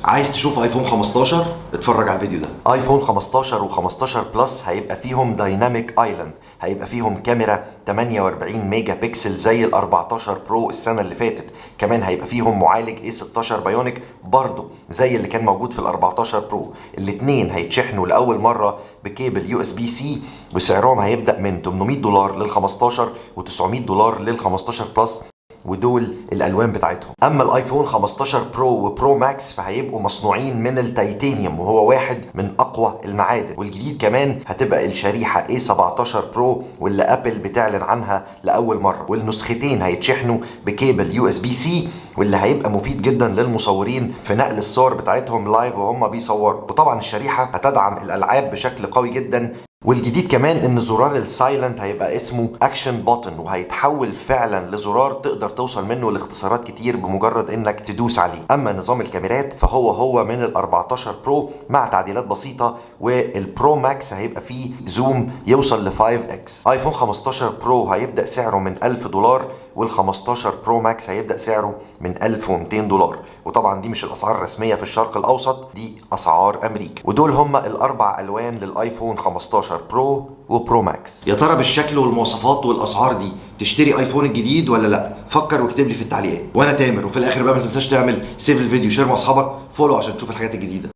عايز تشوف iPhone 15؟ اتفرج على الفيديو ده. iPhone 15 و15 Plus هيبقى فيهم Dynamic Island، هيبقى فيهم كاميرا 48 ميجا بكسل زي ال 14 Pro السنة اللي فاتت. كمان هيبقى فيهم معالج A16 Bionic برضه زي اللي كان موجود في ال 14 Pro. الاثنين هيتشحنوا لاول مرة ب cable USB-C، وسعرهم هيبدا من $800 لل 15 و$900 لل 15 Plus، ودول الالوان بتاعتهم. اما ال iPhone 15 Pro و Pro Max فهيبقوا مصنوعين من التيتانيوم، وهو واحد من اقوى المعادن. والجديد كمان هتبقى الشريحة A17 Pro واللي Apple بتعلن عنها لاول مره. والنسختين هيتشحنوا ب cable USB-C، واللي هيبقى مفيد جدا للمصورين في نقل الصور بتاعتهم live وهم بيصوروا. وطبعا الشريحة هتدعم الالعاب بشكل قوي جدا. والجديد كمان ان زرار ال silent هيبقى اسمه action button، وهيتحول فعلا لزرار تقدر توصل منه لاختصارات كتير بمجرد انك تدوس عليه. اما نظام الكاميرات فهو هو من ال 14 Pro مع تعديلات بسيطه، وال Pro Max هيبقى فيه zoom يوصل ل 5 x. iPhone 15 Pro هيبدا سعره من $1000، وال 15 Pro Max هيبدا سعره من $1200. وطبعا دي مش الاسعار الرسمية في الشرق الاوسط، دي اسعار امريكا. ودول هم الاربع الوان لل iPhone 15 Pro و Pro Max. يا ترى بالشكل والمواصفات والاسعار دي تشتري iPhone الجديد ولا لا؟ فكر واكتب لي في التعليقات. وانا تامر، وفي الاخر بقى ما تنساش تعمل save الفيديو، share مع اصحابك، follow عشان تشوف الحاجات الجديده.